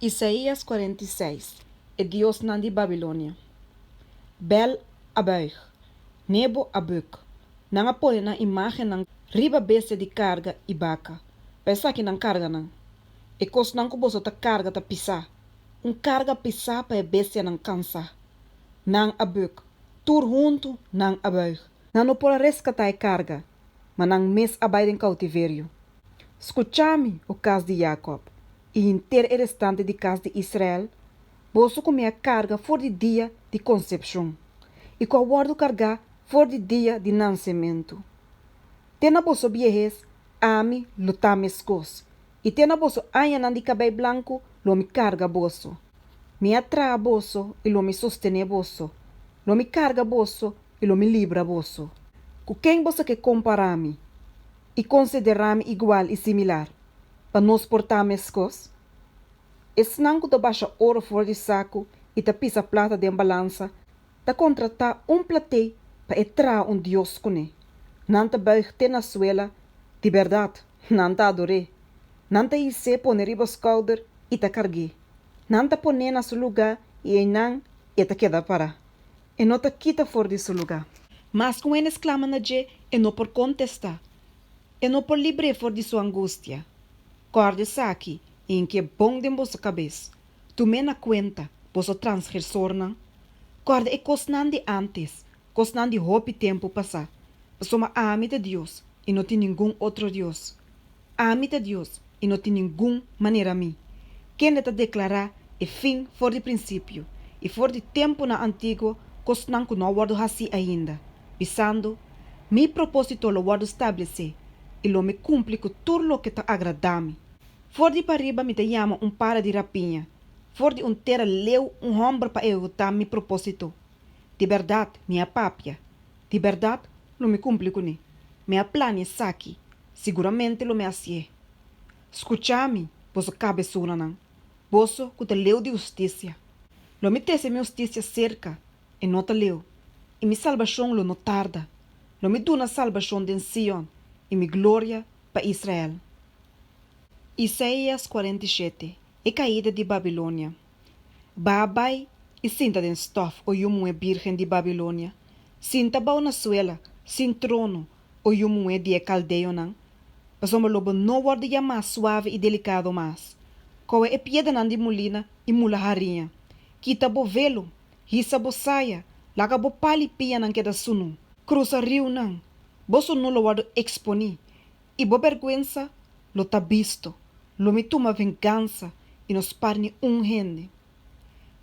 Isaías 46, E diosnan di Babilonia. Bel a bùig, Nebo a bùk. Nan a pone nan imágennan riba bestia di karga i baka, pa esakinan karga nan. E kosnan ku boso ta karga ta pisá, un karga pisá pa e bestianan kansá. Nan a bùk, tur huntu nan a bùig. Nan no por a reskatá e karga, ma nan mes a bai den koutiverio. Skucha mi, o kas di Yakòb, i henter e restante di kas di Israel, boso ku mi a karga for di dia di konsepshon, i ku a wòrdu kargá for di dia di nansementu. Te na boso biehes ami lo ta meskos, i te na boso añanan di kabei blanku lo mi karga boso. Mi a traha boso i lo mi sostené boso, lo mi karga boso i lo mi libra boso. Ku ken boso ke kompará mi i konsiderá mi igual i similar, pa nos por ta meskos? Esnan ku ta basha oro for di saku i ta pisa plata den balansa ta kontratá un platé pa e traha un dios kuné. Nan ta bùig te na suela, di bèrdat, nan ta ador'é. Nan ta his'é pone riba skouder i ta karg'é. Nan ta pon'é na su lugá i einan e ta keda pará. E no ta kita for di su lugá. Mas ku hende sklama na dje, e no por kontestá. E no por libr'é for di su angustia. Kòrda esaki i hink'é bon den boso kabes. Tum'é na kuenta, boso transgresornan. Kòrda e kosnan di ántes, kosnan di hopi tempu pasá, pasobra ami ta Dios i no tin ningun otro Dios. Ami ta Dios i no tin ningun manera mi, kende ta deklará e fin for di prinsipio, i for di tempunan antiguo kosnan ku no a wòrdu hasí ainda, bisando, Mi propósito lo wòrdu stablesé, i lo mi kumpli ku tur loke ta agradá mi. For di pariba mi ta yama un para di rapiña, for di un tera leu un hòmber pa ehekutá mi propósito. Di bèrdat mi a papia, di bèrdat lo mi kumpli kuné. Mi a plania esaki, siguramente lo mi hasié. Skucha mi, boso kabesunanan, boso ku ta leu di hustisia. Lo mi trese mi hustisia serka, e no ta leu, i mi salbashon lo no tarda. Lo mi duna salbashon den Sion i mi gloria pa Israel. Isaías 47, E kaida di Babilonia. Baha bai i sinta den stòf, o yu muhé bírgen di Babilonia. Sinta bou na suela, sin trono, o yu muhé di e kaldeonan, pasobra lo bo no wòrdu yamá suave i delikado mas. Kohe e piedranan di mulina i mula hariña. Kita bo velo, hisa bo saya, laga bo pal i pianan keda sunú. Krusa riunan, bo sunú lo wòrdu eksponí, i bo bèrgwensa lo ta bisto. Lo mi tuma vengansa i no spar ni un hende.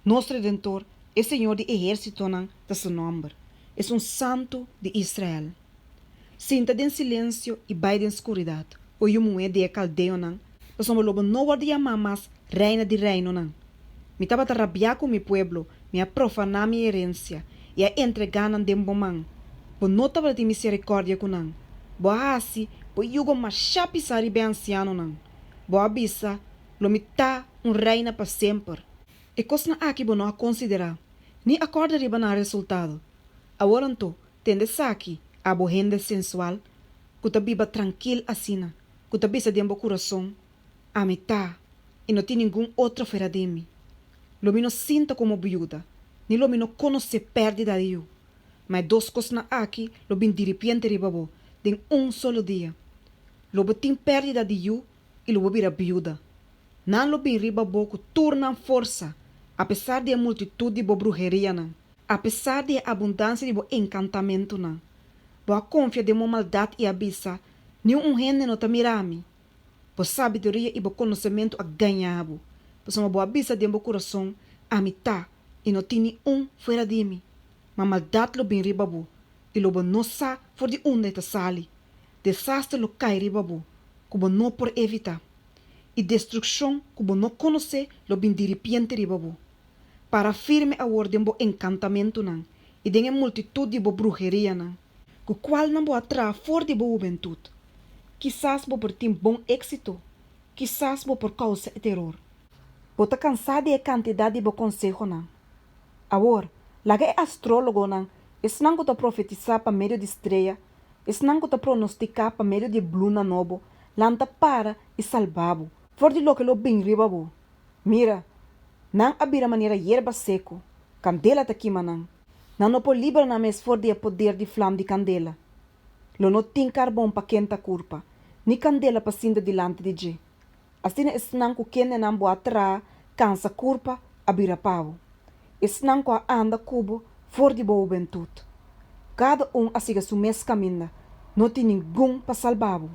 Nos Redentor, e Señor di ehérsitonan ta su nòmber, Esun Santu di Israel. Sinta den silensio i bai den skuridat, o yu muhé di e kaldeonan, pasobra lo bo no wòrdu yamá mas reina di reinonan. Mi tabata rabiá ku mi pueblo, mi a profaná mi herensia i a entregá nan den bo man. Bo no tabatin miserikòrdia ku nan. Bo a hasi bo yugo mashá pisá riba e ansianonan. Bo a bisa, Lo mi ta un reina pa semper. E kosnan aki bo no a konsiderá, ni a kòrda riba nan resultado. Awor anto, tende esaki, abo hende sensual, ku ta biba trankil asina, ku ta bisa den bo kurason, Ami ta, i no tin ningun otro fuera di mi. Lo mi no sinta komo biuda, ni lo mi no konosé pèrdida di yu. Ma e dos kosnan aki lo bin diripiente riba bo, den un solo dia. Lo bo tin pèrdida di yu i lo bo bira biuda. Nan lo bin riba bo ku tur nan forsa, apesar di e multitut di bo bruherianan, apesar di e abundansia di bo enkantamentunan. Bo a konfia den bo maldat i a bisa, Niun un hende no ta mira mi. Bo sabiduria i bo konosementu a gaña bo, pasobra bo a bisa den bo kurason, Ami ta, i no tin ni un fuera di mi. Ma maldat lo bin riba bo, i lo bo no sa for di unda e ta sali. Desaster lo kai riba bo ku bo no por evitá, i destrukshon ku bo no konosé lo bin diripiente riba bo. Para firme awor den bo enkantamentunan i den e multitut di bo bruherianan, ku kualnan bo a traha for di bo hubentut. Kisas bo por tin bon éksito, kisas bo por kousa e teror. Bo ta kansá di e kantidat di bo konsehonan. Awor, laga e astrólogonan, esnan ku ta profetisá pa medio di strea, Esnan ku ta pronostiká pa medio di e bluna nobo, lanta para i salba bo for di loke lo bin riba bo. Mira! Nan a bira manera yerba seku, kandela ta kima nan. Nan no por libra nan mes for di e poder di flam di kandela. Lo no tin karbon pa kenta kurpa, ni kandela pa sinta dilanti di dje. Asina esnan ku kendenan bo a traha kansa kurpa a bira pa bo, esnan ku a anda ku bo for di bo hubentut. Kada un a sigui su mes kaminda, no tin ningun pa salba bo.